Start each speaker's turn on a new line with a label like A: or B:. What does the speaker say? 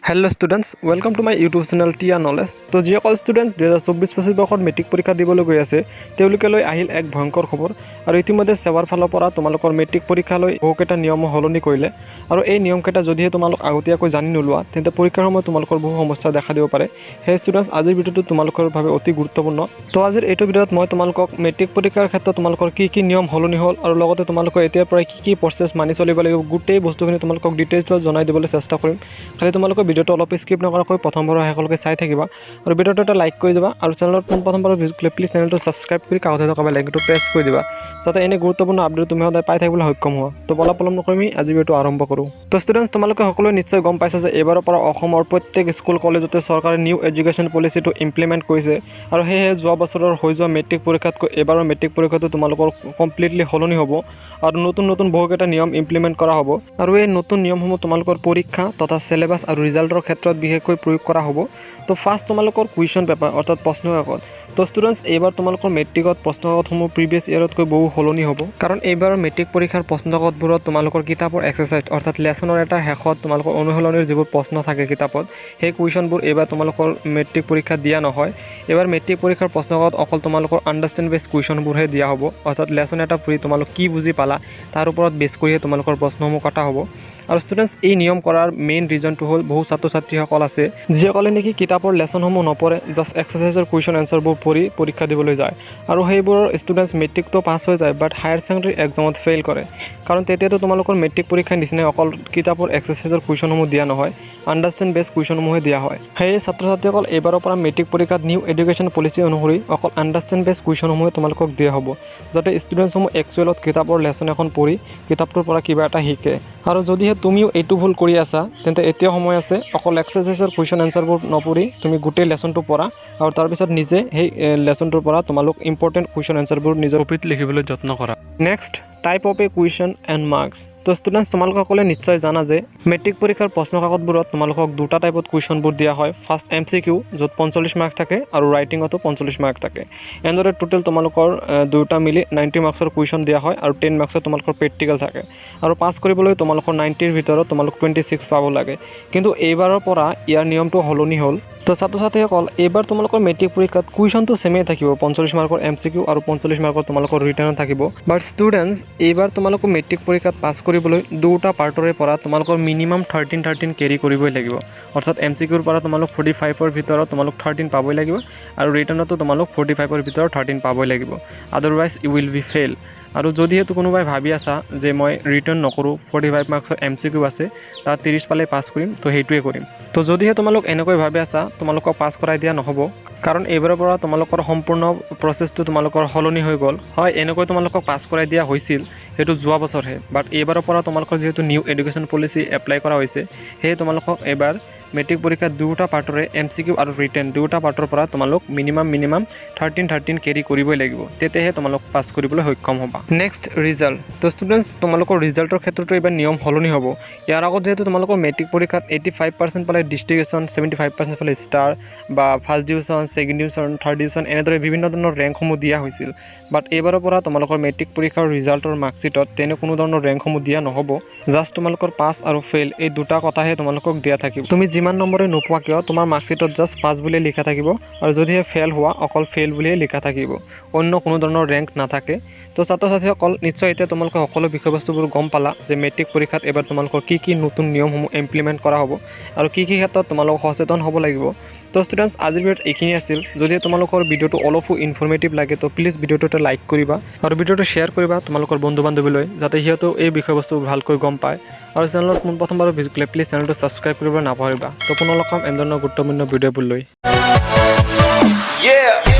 A: Hello students, welcome to my YouTube channel Tia Knowledge. তো যিসকল students 2024-25 বৰ্ষত matric পৰীক্ষা দিবলৈ গৈ আছে, তেওঁলোকে লৈ আহিল এক ভয়ংকৰ খবৰ। আৰু ইতিমধ্যে সেৱাৰ ফালৰ পৰা তোমালোকৰ মেট্ৰিক পৰীক্ষালৈ বহুকেইটা নিয়ম সলনি কৰিলে। আৰু এই নিয়মকেইটা যদিহে তোমালোক আগতীয়াকৈ জানি নোলোৱা, তেন্তে পৰীক্ষাৰ সময়ত তোমালোকৰ বহু সমস্যা দেখা দিব পাৰে। সেই ষ্টুডেণ্টছ, আজিৰ ভিডিঅ'টো তোমালোকৰ বাবে অতি গুৰুত্বপূৰ্ণ। তো আজিৰ এইটো ভিডিঅ'ত মই তোমালোকক মেট্ৰিক পৰীক্ষাৰ ক্ষেত্ৰত তোমালোকৰ কি কি নিয়ম সলনি হ'ল আৰু লগতে তোমালোকৰ এতিয়াৰ পৰাই কি কি প্ৰচেছ মানি চলিব লাগিব, গোটেই বস্তুখিনি তোমালোকক ডিটেইলছত জনাই দিবলৈ চেষ্টা কৰিম। খালি তোমালোকে ভিডিঅ'টো অলপ স্কিপ নকৰাকৈ প্ৰথমবাৰ শেষলৈকে চাই থাকিবা আৰু ভিডিঅ'টো এটা লাইক কৰি দিবা। আৰু চেনেলত পোনপ্ৰথমবাৰ ভিজিট কৰিলে প্লিজ চেনেলটো ছাবস্ক্ৰাইব কৰি কাষতে থকা বেল আইকনটো প্ৰেছ কৰি দিবা, যাতে এনে গুৰুত্বপূৰ্ণ আপডেট তুমি সদায় পাই থাকিবলৈ সক্ষম হোৱা। তো বলা, পলম নকৰি আজি ভিডিঅ'টো আৰম্ভ কৰোঁ। তো ষ্টুডেণ্টছ, তোমালোকে সকলোৱে নিশ্চয় গম পাইছা যে এইবাৰৰ পৰা অসমৰ প্ৰত্যেক স্কুল কলেজতে চৰকাৰে নিউ এডুকেশ্যন পলিচিটো ইমপ্লিমেণ্ট কৰিছে। আৰু সেয়েহে যোৱা বছৰৰ হৈ যোৱা মেট্ৰিক পৰীক্ষাতকৈ এইবাৰৰ মেট্ৰিক পৰীক্ষাটো তোমালোকৰ কমপ্লিটলি সলনি হ'ব আৰু নতুন নতুন বহুকেইটা নিয়ম ইমপ্লিমেণ্ট কৰা হ'ব। আৰু এই নতুন নিয়মসমূহ তোমালোকৰ পৰীক্ষা তথা চিলেবাছ আৰু ৰিজাল্টৰ ক্ষেত্ৰত বিশেষকৈ প্ৰয়োগ কৰা হ'ব। তো ফাৰ্ষ্ট তোমালোকৰ কুৱেশ্যন পেপাৰ, অৰ্থাৎ প্ৰশ্ন কাকত। তো ষ্টুডেণ্টছ, এইবাৰ তোমালোকৰ মেট্ৰিকত প্ৰশ্ন কাকতসমূহ প্ৰিভিয়াছ ইয়েৰতকৈ বহু সলনি হ'ব। কাৰণ এইবাৰৰ মেট্ৰিক পৰীক্ষাৰ প্ৰশ্ন কাকতবোৰত তোমালোকৰ কিতাপৰ এক্সাৰচাইজ, অৰ্থাৎ লেচনৰ এটা শেষত তোমালোকৰ অনুশীলনীৰ যিবোৰ প্ৰশ্ন থাকে কিতাপত, সেই কুৱেশ্যনবোৰ এইবাৰ তোমালোকৰ মেট্ৰিক পৰীক্ষাত দিয়া নহয়। এইবাৰ মেট্ৰিক পৰীক্ষাৰ প্ৰশ্ন কাকত অকল তোমালোকৰ আণ্ডাৰষ্টেণ্ড বেছ কুৱেশ্যনবোৰহে দিয়া হ'ব। অৰ্থাৎ লেচন এটা পঢ়ি তোমালোক কি বুজি পালা, তাৰ ওপৰত বেছ কৰিহে তোমালোকৰ প্ৰশ্নসমূহ কটা হ'ব। আৰু ষ্টুডেণ্টছ, এই নিয়ম কৰাৰ মেইন ৰিজনটো হ'ল বহু ছাত্ৰ ছাত্ৰীসকল আছে, যিসকলে নেকি কিতাপৰ লেচনসমূহ নপঢ়ে, জাষ্ট এক্সাৰচাইজৰ কুৱেশ্যন এনচাৰবোৰ পঢ়ি পৰীক্ষা দিবলৈ যায়। আৰু সেইবোৰৰ ষ্টুডেণ্টছ মেট্ৰিকটো পাছ হৈ যায়, বাট হায়াৰ ছেকেণ্ডেৰী এক্সামত ফেইল কৰে। কাৰণ তেতিয়াতো তোমালোকৰ মেট্ৰিক পৰীক্ষাৰ নিচিনাই অকল কিতাপৰ এক্সাৰচাইজৰ কুৱেশ্যনসমূহ দিয়া নহয়, আণ্ডাৰষ্টেণ্ড বেছ কুৱেশ্যনসমূহে দিয়া হয়। সেয়ে ছাত্ৰ ছাত্ৰীসকল, এইবাৰৰ পৰা মেট্ৰিক পৰীক্ষাত নিউ এডুকেশ্যন পলিচি অনুসৰি অকল আণ্ডাৰষ্টেণ্ড বেছ কুৱেশ্যনসমূহে তোমালোকক দিয়া হ'ব, যাতে ষ্টুডেণ্টছসমূহ একচুৱেলত কিতাপৰ লেচন এখন পঢ়ি কিতাপটোৰ পৰা কিবা এটা শিকে। আৰু যদিহে তুমিও এইটো ভুল কৰি আছা, তেন্তে এতিয়াও সময় আছে। অকল এক্সাৰচাইজৰ কুৱেশ্যন এনচাৰবোৰ নপঢ়ি তুমি গোটেই লেচনটো পঢ়া আৰু তাৰপিছত নিজে সেই লেচনটোৰ পৰা তোমালোক ইম্পৰ্টেণ্ট কুৱেশ্যন এনচাৰবোৰ নিজৰ কপিত লিখিবলৈ যত্ন কৰা। Next, type of a question and marks. তো ষ্টুডেণ্টছ, তোমালোকসকলে নিশ্চয় জানা যে মেট্ৰিক পৰীক্ষাৰ প্ৰশ্ন কাকতবোৰত তোমালোকক দুটা টাইপত কুৱেশ্যনবোৰ দিয়া হয়। ফাৰ্ষ্ট এমচিকিউ, য'ত 45 মাৰ্ক থাকে আৰু ৰাইটিঙতো 45 মাৰ্ক থাকে। এনেদৰে টোটেল তোমালোকৰ দুয়োটা মিলি 90 মাৰ্কছৰ কুৱেশ্যন দিয়া হয় আৰু 10 মাৰ্কছৰ তোমালোকৰ প্ৰেক্টিকেল থাকে। আৰু পাছ কৰিবলৈ তোমালোকৰ 90ৰ ভিতৰত তোমালোক 26 পাব লাগে। কিন্তু এইবাৰৰ পৰা ইয়াৰ নিয়মটো সলনি হ'ল। তো ছাত্ৰ ছাত্ৰীসকল, এইবাৰ তোমালোকৰ মেট্ৰিক পৰীক্ষাত কুৱেশ্যনটো ছেমেই থাকিব, 45 মাৰ্কৰ এমচিকিউ আৰু 45 মাৰ্কৰ তোমালোকৰ ৰিটেনো থাকিব। বাট ষ্টুডেণ্টছ, এইবাৰ তোমালোকৰ মেট্ৰিক পৰীক্ষাত পাছ কৰিবলৈ দুটা পাৰ্টৰে পৰা তোমালোকৰ মিনিমাম 13 13 কেৰি কৰিবই লাগিব। অৰ্থাৎ এমচিকিউৰ পৰা তোমালোক 45ৰ ভিতৰত তোমালোক 13 পাবই লাগিব আৰু ৰিটেনতো তোমালোক 45ৰ ভিতৰত 13 পাবই লাগিব, otherwise you will be fail. আৰু যদিহে কোনোবাই ভাবি আছা যে মই ৰিটেন নকৰোঁ, 45 মাৰ্কছৰ এমচিকিউ আছে, তাত 30 পালে পাছ কৰিম, তো সেইটোৱে কৰিম, তো যদিহে তোমালোক এনেকৈ ভাবি আছা, তোমালোকক পাছ কৰাই দিয়া নহ'ব। কাৰণ এইবাৰৰ পৰা তোমালোকৰ সম্পূৰ্ণ প্ৰচেছটো তোমালোকৰ সলনি হৈ গ'ল। হয়, এনেকৈ তোমালোকক পাছ কৰাই দিয়া হৈছিল, সেইটো যোৱা বছৰহে। বাট এইবাৰৰ পৰা তোমালোকৰ যিহেতু নিউ এডুকেশ্যন পলিচি এপ্লাই কৰা হৈছে, সেয়ে তোমালোকক এইবাৰ মেট্ৰিক পৰীক্ষাত দুয়োটা পাৰ্টৰে, এমচিকিউ আৰু ৰিটেন দুয়োটা পাৰ্টৰ পৰা তোমালোক মিনিমাম মিনিমাম 13 13 কেৰি কৰিবই লাগিব। তেতিয়াহে তোমালোক পাছ কৰিবলৈ সক্ষম হ'বা। Next, result. তো ষ্টুডেণ্টছ, তোমালোকৰ ৰিজাল্টৰ ক্ষেত্ৰতো এইবাৰ নিয়ম সলনি হ'ব। ইয়াৰ আগত যিহেতু তোমালোকৰ মেট্ৰিক পৰীক্ষাত 85% পালে ডিষ্টিংশ্যন, 75% পালে ষ্টাৰ বা first division, second division, third division, এনেদৰে বিভিন্ন ধৰণৰ ৰেংকসমূহ দিয়া হৈছিল। বাট এইবাৰৰ পৰা তোমালোকৰ মেট্ৰিক পৰীক্ষাৰ ৰিজাল্টৰ মাৰ্কশ্বিটত তেনে কোনো ধৰণৰ ৰেংকসমূহ দিয়া নহ'ব। জাষ্ট তোমালোকৰ পাছ আৰু ফেইল, এই দুটা কথাহে তোমালোকক দিয়া থাকিব। তুমি যিমান নম্বৰে নোপোৱা কিয়, তোমাৰ মাৰ্কশ্বিটত জাষ্ট পাছ বুলিয়ে লিখা থাকিব। আৰু যদিহে ফেইল হোৱা, অকল ফেইল বুলিয়ে লিখা থাকিব, অন্য কোনো ধৰণৰ ৰেংক নাথাকে। তো ছাত্ৰ ছাত্ৰীসকল, নিশ্চয় এতিয়া তোমালোকে সকলো বিষয়বস্তুবোৰ গম পালা যে মেট্ৰিক পৰীক্ষাত এইবাৰ তোমালোকৰ কি কি নতুন নিয়মসমূহ ইমপ্লিমেণ্ট কৰা হ'ব আৰু কি কি ক্ষেত্ৰত তোমালোক সচেতন হ'ব লাগিব। তো ষ্টুডেণ্টছ, আজিৰ ভিডিঅ'ত এইখিনি আছিল। যদি তোমালোকৰ ভিডিঅ'টো অলপো ইনফৰ্মেটিভ লাগে, তো প্লিজ ভিডিঅ'টো এটা লাইক কৰিবা আৰু ভিডিঅ'টো শ্বেয়াৰ কৰিবা তোমালোকৰ বন্ধু বান্ধৱীলৈ, যাতে সিহঁতেও এই বিষয়বস্তু ভালকৈ গম পায়। আৰু চেনেলত পোনপ্ৰথমবাৰ ভিজিট কৰিলে প্লিজ চেনেলটো ছাবস্ক্ৰাইব কৰিব নাপাহৰিবা। তো পুনৰ লগ পাম এনেধৰণৰ গুৰুত্বপূৰ্ণ ভিডিঅ'বোৰ লৈ।
B: Yeah.